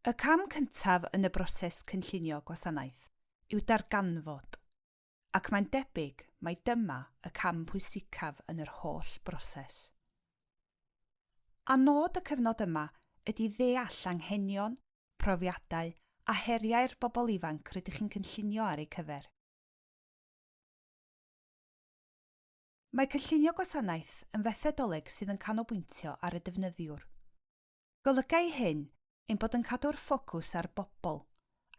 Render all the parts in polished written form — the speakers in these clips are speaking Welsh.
Y cam cyntaf yn y broses cynllunio gwasanaeth yw darganfod, ac mae'n debyg mai dyma y cam pwysicaf yn yr holl broses. A nod y cyfnod yma ydy ddeall anghenion, profiadau a heriau'r bobl ifanc rydych chi'n cynllunio ar eu cyfer. Mae cynllunio gwasanaeth yn fethodoleg sydd yn canolbwyntio ar y defnyddiwr. Golygai hyn ein bod yn cadw'r ffocws ar bobl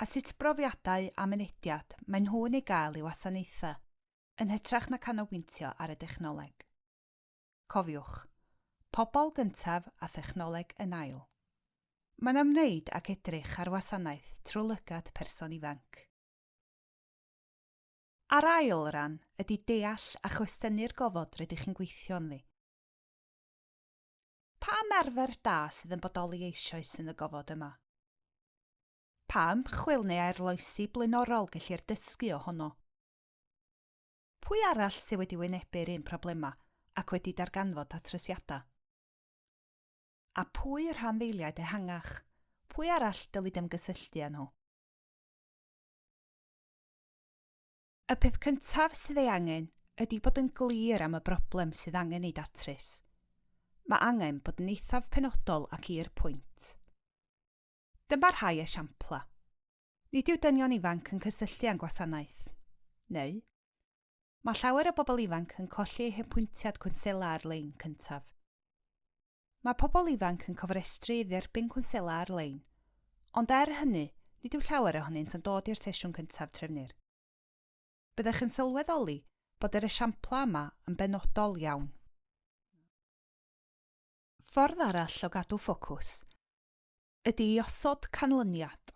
a sut brofiadau a mynediad maen nhw'n ei gael i wasanaethau, yn hytrach na canolbwyntio ar y dechnoleg. Cofiwch, pobl gyntaf a thechnoleg yn ail. Mae'n ymwneud ag edrych ar wasanaeth trwy lygad person ifanc. A'r ail ran ydy deall a chwestiynu'r gofod rydych chi'n gweithio ynddi. Pa ymarfer da sydd yn bodoli eisoes yn y gofod yma? Pa ymchwil neu arloesi blaenorol gellir dysgu ohono? Pwy arall sydd wedi wynebu'r un problemau ac wedi darganfod datrysiadau? A pwy y rhanddeiliaid ehangach? Pwy arall dylid ymgysylltu â nhw? Y peth cyntaf sydd ei angen ydy bod yn glir am y broblem sydd angen ei datrys. Mae angen bod yn eithaf penodol ac i'r pwynt. Dyma rhai esiamplau. Nid yw dynion ifanc yn cysylltu â'n gwasanaeth. Neu, Mae llawer o bobl ifanc yn colli eu hapwyntiad cwnsela ar-lein cyntaf. Mae pobl ifanc yn cofrestru i dderbyn cwnsela ar-lein, ond er hynny, nid yw llawer ohonynt yn dod i'r sesiwn cyntaf trefnir. Byddech yn sylweddoli bod yr esiamplau yma yn benodol iawn. Ffordd arall o gadw ffocws ydy i osod canlyniad.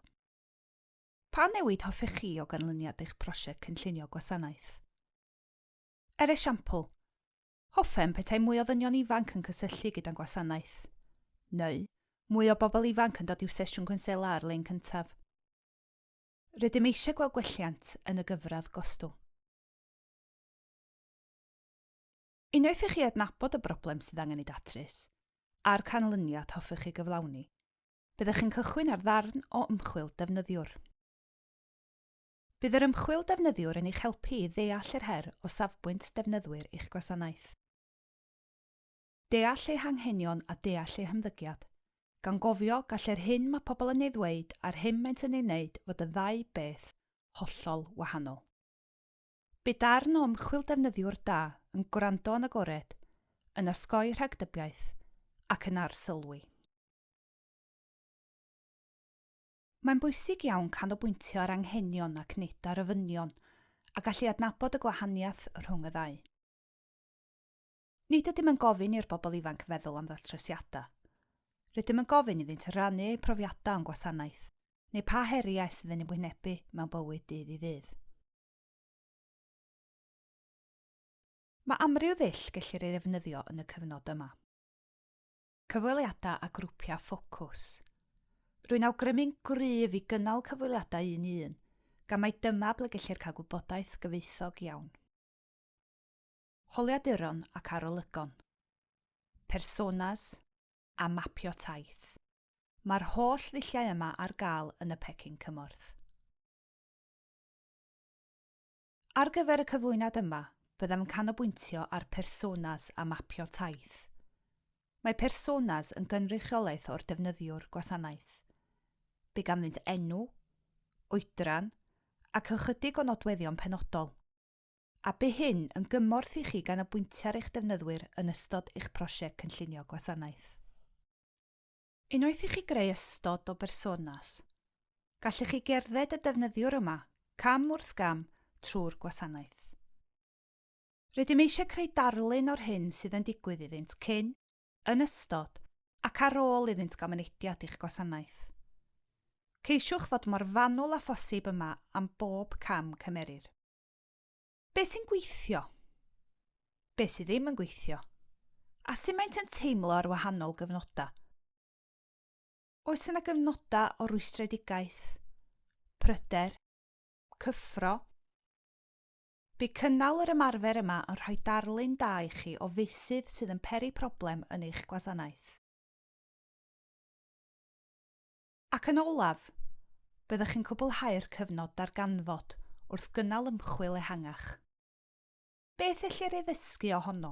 Pa newid hoffech chi o ganlyniad eich prosiect cynllunio gwasanaeth? Er esiampl, hoffem petai mwy o ddynion ifanc yn cysylltu gyda'n gwasanaeth. Neu, mwy o bobl ifanc yn dod i'w sesiwn cwnsela ar-lein cyntaf. Rydym eisiau gweld gwelliant yn y gyfradd gostwng. Unwaith i chi adnabod y broblem sydd angen ei datrys, a'r canlyniad hoffech chi gyflawni, Byddech yn cychwyn ar ddarn o ymchwil defnyddiwr. Bydd yr ymchwil defnyddiwr yn eich helpu i ddeall yr her o safbwynt defnyddwyr eich gwasanaeth. Deall eu hanghenion a deall eu hymddygiad, gan gofio gall yr hyn mae pobl yn ei ddweud a'r hyn maent yn ei wneud fod y ddau beth hollol wahanol. Bydd darn o ymchwil defnyddiwr da yn gwrando yn agored, yn osgoi rhagdybiaeth ac yn arsylwi. Mae'n bwysig iawn canolbwyntio ar anghenion ac nid ar ofynion, a gallu adnabod y gwahaniaeth rhwng y ddau. Nid ydym yn gofyn i'r bobl ifanc feddwl am ddatrysiadau. Rydym yn gofyn iddynt rannu eu profiadau o'n gwasanaeth, neu pa heriau sydd yn eu wynebu mewn bywyd dydd i ddydd. Mae amryw ddull gellir ei ddefnyddio yn y cyfnod yma. Cyfweliadau a grwpiau ffocws. Rwy'n awgrymu'n gryf i gynnal cyfweliadau un i un, gan mai dyma ble gellir cael gwybodaeth gyfoethog iawn. Holiaduron ac arolygon. Personas a mapio taith. Mae'r holl ddulliau yma ar gael yn y pecyn cymorth. Ar gyfer y cyflwyniad yma, byddaf yn canolbwyntio ar personas a mapio taith. Mae personas yn gynrychiolaeth o'r defnyddiwr gwasanaeth. Bu ganddynt enw, oedran, ac ychydig o nodweddion penodol. A bu hyn yn gymorth i chi ganolbwyntio ar eich defnyddwyr yn ystod eich prosiect cynllunio gwasanaeth. Unwaith i chi greu ystod o bersonas, gallech chi gerdded y defnyddiwr yma, cam wrth gam, trwy'r gwasanaeth. Rydym eisiau creu darlun o'r hyn sydd yn digwydd iddynt cyn, yn ystod, ac ar ôl iddynt gael mynediad i'ch gwasanaeth. Ceisiwch fod mor fanwl â phosib yma am bob cam cymerir. Be sy'n gweithio? Be sydd ddim yn gweithio? A sut maent yn teimlo ar wahanol gyfnodau? Oes yna gyfnodau o rwystredigaeth, pryder, cyffro? Bu cynnal yr ymarfer yma yn rhoi darlun da i chi o feysydd sydd yn peri problem yn eich gwasanaeth. Ac yn olaf, byddwch chi'n cwblhau'r cyfnod darganfod wrth gynnal ymchwil ehangach. Beth ellir ei ddysgu ohono?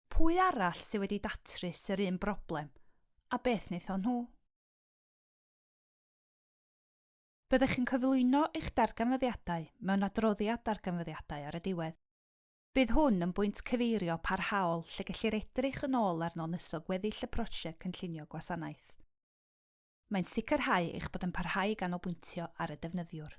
Pwy arall sydd wedi datrys yr un broblem, a beth wnaethon nhw? Byddwch chi'n cyflwyno eich darganfyddiadau mewn adroddiad darganfyddiadau ar y diwedd. Bydd hwn yn bwynt cyfeirio parhaol lle gellir edrych yn ôl arno yn ystod gweddill y prosiect cynllunio gwasanaeth. Mae'n sicrhau eich bod yn parhau i ganolbwyntio ar y defnyddiwr.